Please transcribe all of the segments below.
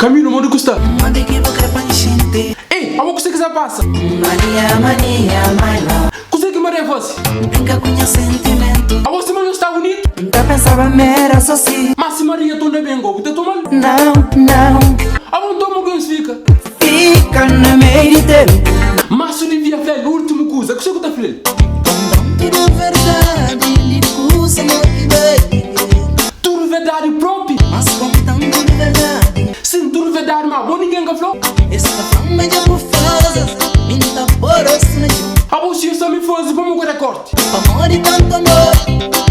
Camilo, modi ku sta? Modi ki bu kre pa N xinti? Ei, abo kuse ki sa pasa? Mania, mania, my love. Kuse ki Maria fasi? Brinka ku nha sentimentu. Abo sima nho sta bunitu. N ta pensaba m'era so si. Ma si Maria torna ben go, bu ta tomal? Nau, nau. Abo nton mo ki nhos fika? Fika na mei di tempu. Ma su divia fla-l ultimu kuza, kuse ku ta fla-l? Konta-m tudu verdadi di kusa mo ki bai. Tudu verdadi propi. Mas konta-m tudu verdadi. Sin, tudu verdadi, ma bo ningen ka fla-u. Es ta fla-m ma dja bu faze-s, mi N ta pô-s na txon. Abo si es ta mi faze, pamo ka da korti. Pamodi tantu amor.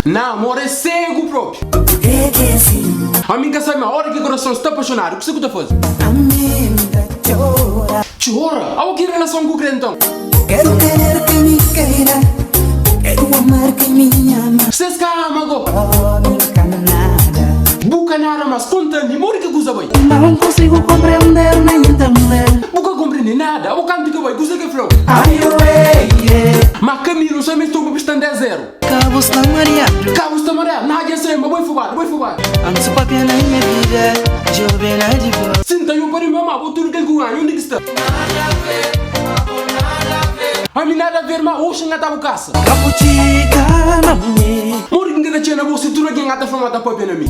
Na, amor é segu propi. É ki é si. Ami N ka sabe, ma ora ki korason sta paxonadu, kuse ku ta faze? Ami N ta txora. Txora? Abo ki relason ku kre nton? Quero querer quem me queira Quero amar quem me ama Ses ka ama go. Oh, mi ka nada. Bu ka nada mas konta-mi modi ki kuza bai. Não consigo compreender nem entender. Bu ka komprende nada abo kantu ki bai kuza ke flau. Ai oh ei eh. Ma Camilo sa meste obi sta 10 zero. Ka bu sta mariadu. Ka bu sta mariadu Nah dja sai ma bai fubadu bai fubadu. Antis papia na nha vida djobe na di bo. Sinta yo pa di mama bo tudu kel ku ganha undi ki sta. Ami nada a ver ma oxi nga ta bu kasa. Ka bu txiga na mi. Modi ki nga ta txiga na bo si tudu algen nga ta fla ma ta papia na mi.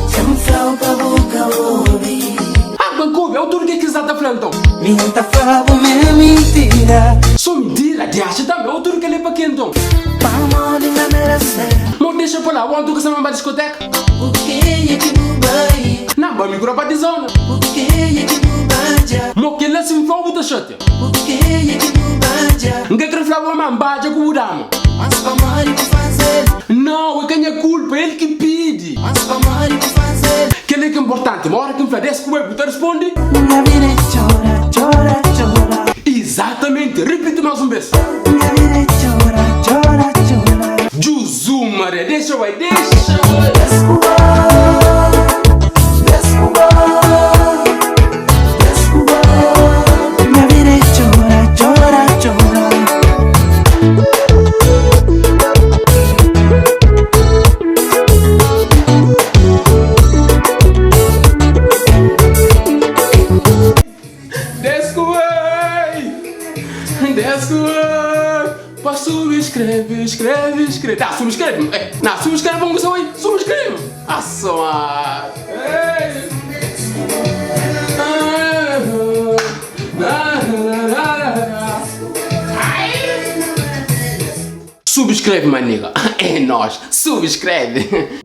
Dja-m fla-u pa bu ka obi. Ah pa nka obi au tudu kel ki sa ta fla nton. Mi N ta fla-bu ma é mintira. So mintira di axa tambe au tudu kel é pa ke nton. Pamodi N ka merese. Mo dexa pa la o anto ka sa ma ba diskoteka. Ku kenha ki bu bai? Na ba mi ku rapaz di zona. Ku kenha ki bu badja? Mo kel la si N fla-u bu ta xatia. Ku kenha ki bu badja? N ka kre fla-bu ma N badja ku bu dama. Mas pamodi bu faze-l? Nau, é ka nha kulpa, el ki pidi. Mas pamodi bu faze-l? Kel-li é ki é nportanti, ma óra ki N fla des ku bai, bu ta responde? Nha vida é txora, txora, txora. Izatamenti! Ripiti más un bês. Nha vida é txora, txora, txora. Juzu Maria, dexa bai, dexa bai. Des ku bai, des ku bai, des ku bai. Nha vida é txora, txora, txora. Des ku bai, des ku bai. Pa subscreve, skreve, skreve. Tá, subscreve. Eh, na, subscreve pa un oi. Subscreve. Asa, ma. Ei. Subscreve, my nigga. É nóis. Subscreve.